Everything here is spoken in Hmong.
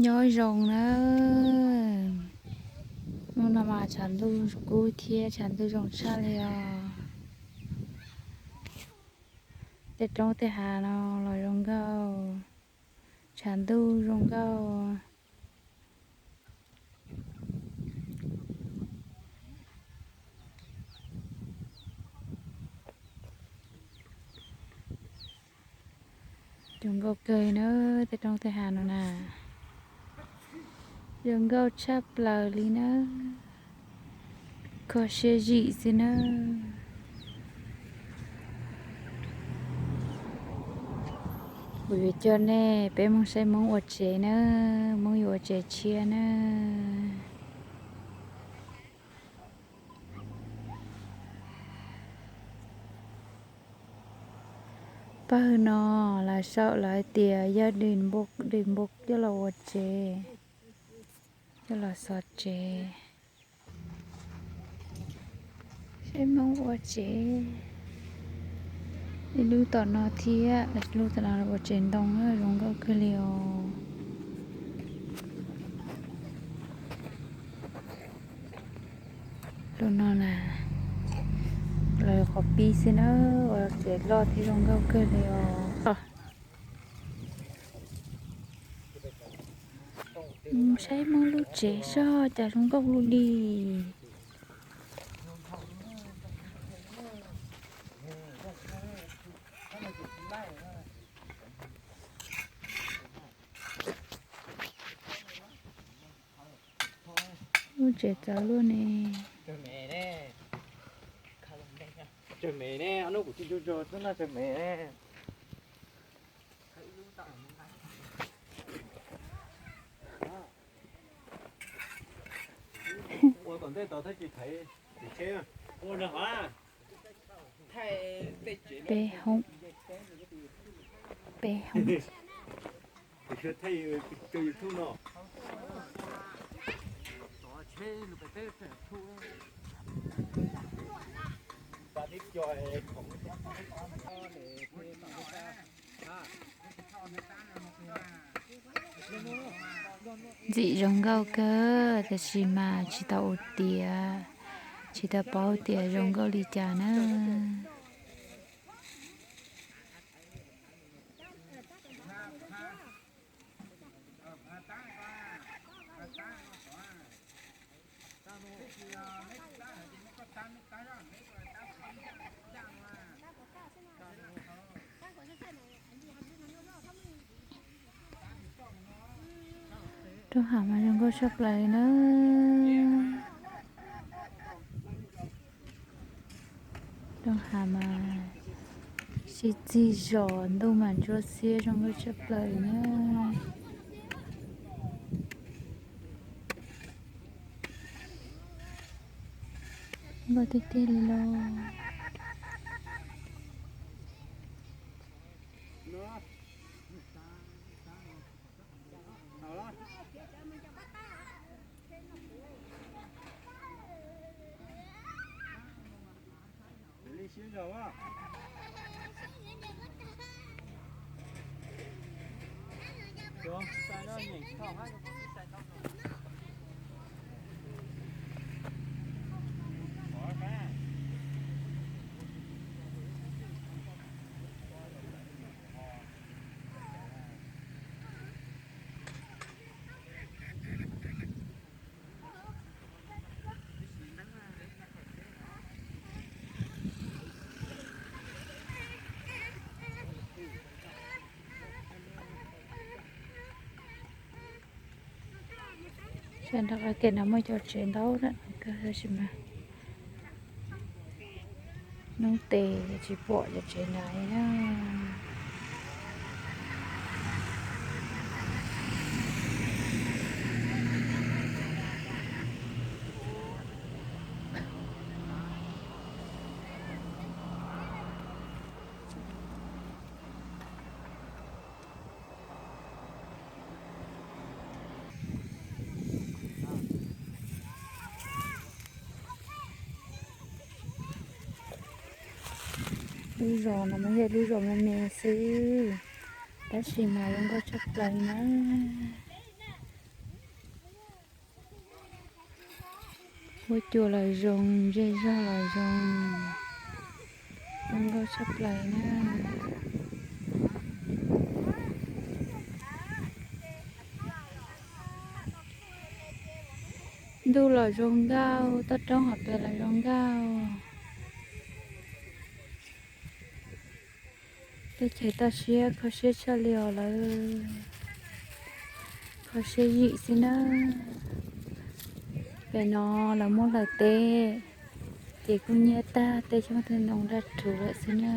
Nyob zoo na, hnub no mas tshav ntuj kub thiab tshav ntuj zoo tshaj li os. Tej roob tej hav no los zoo nkauj, tshav ntuj zoo nkauj. Zoo nkauj kawg na, tej roob tej hav no na, zoo nkauj tshaj plaws li na, kho siab zim xwb na. Kuv yuav coj nej peb mus saib Hmoob ua tsev na, Hmoob yuav ua tsev tshiab na. Pawg no lawv sau lawv hais tias yog dej npua coj los ua tsev, coj los xov tsev. Saib Hmoob ua tsev. Ib lub tom no thiab, lub tom no ua tsev ntoo zoo nkauj kawg li os. Lub no na, los qhov pib xwb na, ua tsev loj thiab zoo nkauj kawg li os. Mus saib Hmoob lub tsev soj cas zoo nkauj lu li. Lub tsev txawv luaj ne. Tsawg me ne, ob hnub kuv tsis tsaug zog xwb na, tsawg me ne. Ua tom ntej tod thiaj tsis thaiv tsheb. Peb hoob, peb hoob. Ntxim zoo nkauj kawg, tab sis mas tsis tau ua tiav, tsis tau paub tias zoo nkauj li cas na. Roob hav mas zoo nkauj tshaj plaws na. Roob hav mas sib txig zos, ntuj mas ntsuab xiab zoo nkauj tshaj plaws na. Nkauj tiag tiag li lauj. Sab nrad qab ke no muaj cov tsev ntaub lawm kawg, tab sis mas hnub tes tsis pom cov tsev nrad li na. Lub zos no mas yog lub zos me me xwb, tab sis mas zoo nkauj tshaj plaws na. Ua cua los zoo, zej zog los zoo, zoo nkauj tshaj plaws na. Ntuj los zoo nkauj, toj roob hauv pes los zoo nkauj. Teb chaws toj siab kho siab tshaj li os lawm, kho siab yim xwb na. Pem no lawv muab hlawv teb, ces kuj nyiab tag tej xyoob tej ntoo daj rhuv lawm xwb na.